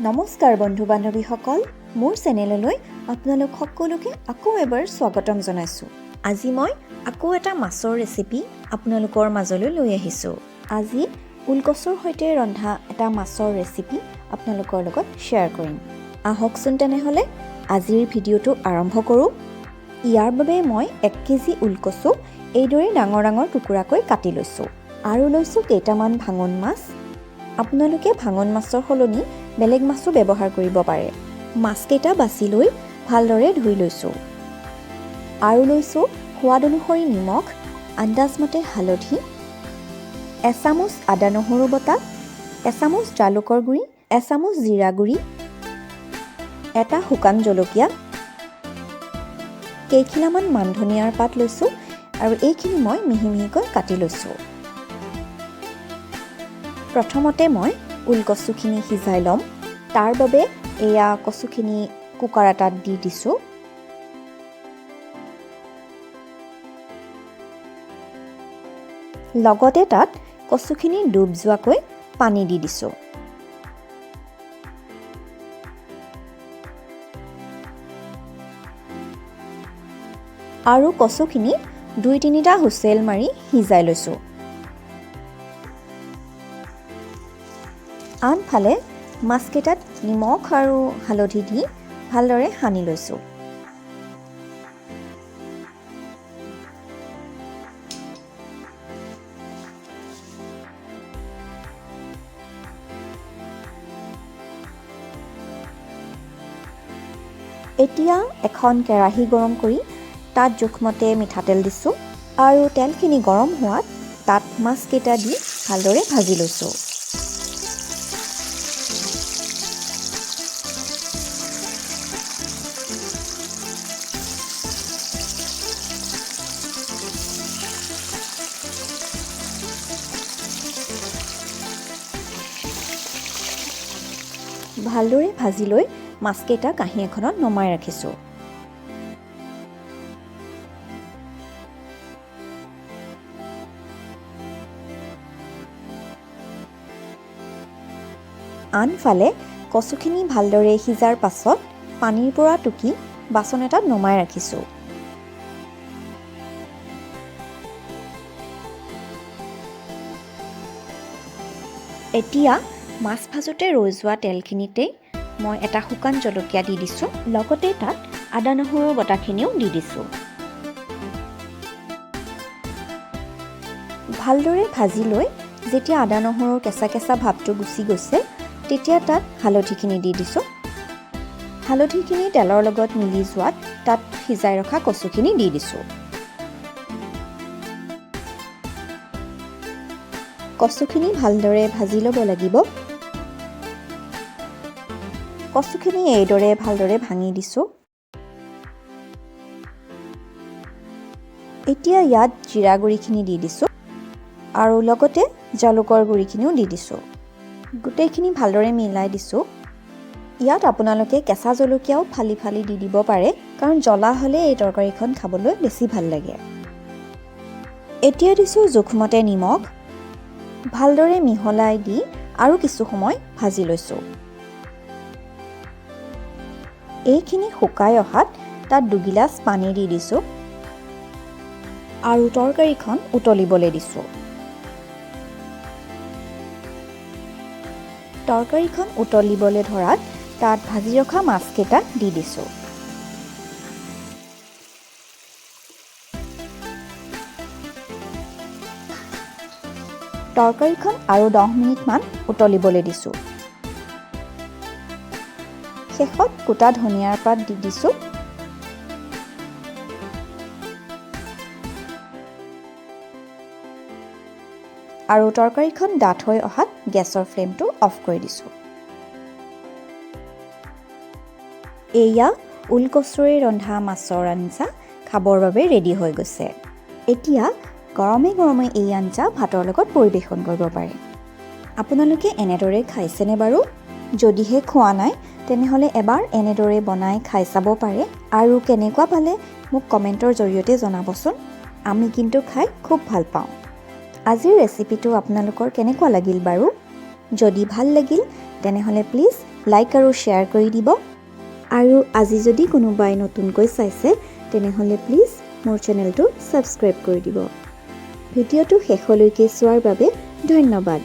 নমস্কাৰ বন্ধু বান্ধৱীসকল, মোৰ চেনেললৈ আপোনালোক সকলোকে আকৌ এবাৰ স্বাগতম জনাইছোঁ। আজি মই আকৌ এটা মাছৰ ৰেচিপি আপোনালোকৰ মাজলৈ লৈ আহিছোঁ। আজি ওলকচুৰ সৈতে ৰন্ধা এটা মাছৰ ৰেচিপি আপোনালোকৰ লগত শ্বেয়াৰ কৰিম। আহকচোন তেনেহ'লে আজিৰ ভিডিঅ'টো আৰম্ভ কৰোঁ। ইয়াৰ বাবে মই 1 কেজি ওলকচু এইদৰে ডাঙৰ ডাঙৰ টুকুৰাকৈ কাটি লৈছোঁ আৰু লৈছোঁ কেইটামান ভাঙোন মাছ। আপোনালোকে ভাঙোন মাছৰ সলনি বেলেগ মাছো ব্যৱহাৰ কৰিব পাৰে। মাছকেইটা বাছি লৈ ভালদৰে ধুই লৈছোঁ আৰু লৈছোঁ সোৱাদ অনুসৰি নিমখ, আন্দাজমতে হালধি, এচামুচ আদা নহৰু বটা, এচামুচ জালুকৰ গুড়ি, এচামুচ জিৰা গুড়ি, এটা শুকান জলকীয়া, কেইখিলামান মান ধনিয়াৰ পাত লৈছোঁ আৰু এইখিনি মই মিহি মিহিকৈ কাটি লৈছোঁ। প্ৰথমতে মই ওলকচুখিনি সিজাই ল'ম। তাৰ বাবে এয়া কচুখিনি কুকাৰ এটাত দি দিছোঁ। লগতে তাত কচুখিনি ডুব যোৱাকৈ পানী দি দিছোঁ। আৰু কচুখিনি দুই তিনিটা হুইচেল মাৰি সিজাই লৈছোঁ। আনফালে মাছকেইটাত নিমখ আৰু হালধি দি ভালদৰে সানি লৈছোঁ। এতিয়া এখন কেৰাহী গৰম কৰি তাত জোখমতে মিঠাতেল দিছোঁ আৰু তেলখিনি গৰম হোৱাত তাত মাছকেইটা দি ভালদৰে ভাজি লৈছোঁ। ভালদৰে ভাজি লৈ মাছকেইটা কাঁহী এখনত নমাই ৰাখিছোঁ। আনফালে কচুখিনি ভালদৰে সিজাৰ পাছত পানীৰ পৰা টুকি বাচন এটাত নমাই ৰাখিছোঁ। এতিয়া মাছ ভাজোঁতে ৰৈ যোৱা তেলখিনিতেই মই এটা শুকান জলকীয়া দি দিছোঁ। লগতে তাত আদা নহৰুৰ বটাখিনিও দি দিছোঁ। ভালদৰে ভাজি লৈ যেতিয়া আদা নহৰুৰ কেঁচা কেঁচা ভাৱটো গুচি গৈছে, তেতিয়া তাত হালধিখিনি দি দিছোঁ। হালধিখিনি তেলৰ লগত মিলি যোৱাত তাত সিজাই ৰখা কচুখিনি দি দিছোঁ। কচুখিনি ভালদৰে ভাজি ল'ব লাগিব। কচুখিনি এইদৰে ভালদৰে ভাঙি দিছোঁ। এতিয়া ইয়াত জিৰা গুড়িখিনি দি দিছোঁ আৰু লগতে জালুকৰ গুড়িখিনিও দি দিছোঁ। গোটেইখিনি ভালদৰে মিলাই দিছোঁ। ইয়াত আপোনালোকে কেঁচা জলকীয়াও ফালি ফালি দি দিব পাৰে, কাৰণ জ্বলা হ'লে এই তৰকাৰীখন খাবলৈ বেছি ভাল লাগে। এতিয়া দিছোঁ জোখমতে নিমখ। ভালদৰে মিহলাই দি আৰু কিছু সময় ভাজি লৈছোঁ। এইখিনি শুকাই অহাত তাত দুগিলাচ পানী দি দিছোঁ আৰু তৰকাৰীখন উতলিবলৈ দিছোঁ। তৰকাৰীখন উতলিবলৈ ধৰাত তাত ভাজি ৰখা মাছকেইটা দি দিছোঁ। তৰকাৰীখন আৰু 10 মিনিটমান উতলিবলৈ দিছোঁ। শেষত গোটা ধনিয়াৰ পাত দি দিছোঁ। আৰু তৰকাৰীখন ডাঠ হৈ অহাত গেছৰ ফ্লেমটো অফ কৰি দিছোঁ। এয়া ওলকচুৰে ৰন্ধা মাছৰ আঞ্জা খাবৰ বাবে ৰেডি হৈ গৈছে। এতিয়া গৰমে গৰমে এই আঞ্জা ভাতৰ লগত পৰিৱেশন কৰিব পাৰে। আপোনালোকে এনেদৰে খাইছেনে বাৰু? যদিহে খোৱা নাই, তেনেহ'লে এবাৰ এনেদৰে বনাই খাই চাব পাৰে আৰু কেনেকুৱা পালে মোক কমেণ্টৰ জৰিয়তে জনাবচোন। আমি কিন্তু খাই খুব ভাল পাওঁ। আজিৰ ৰেচিপিটো আপোনালোকৰ কেনেকুৱা লাগিল বাৰু? যদি ভাল লাগিল, তেনেহ'লে প্লিজ লাইক আৰু শ্বেয়াৰ কৰি দিব। আৰু আজি যদি কোনোবাই নতুনকৈ চাইছে, তেনেহ'লে প্লিজ মোৰ চেনেলটো ছাবস্ক্ৰাইব কৰি দিব। ভিডিঅ'টো শেষলৈকে চোৱাৰ বাবে ধন্যবাদ।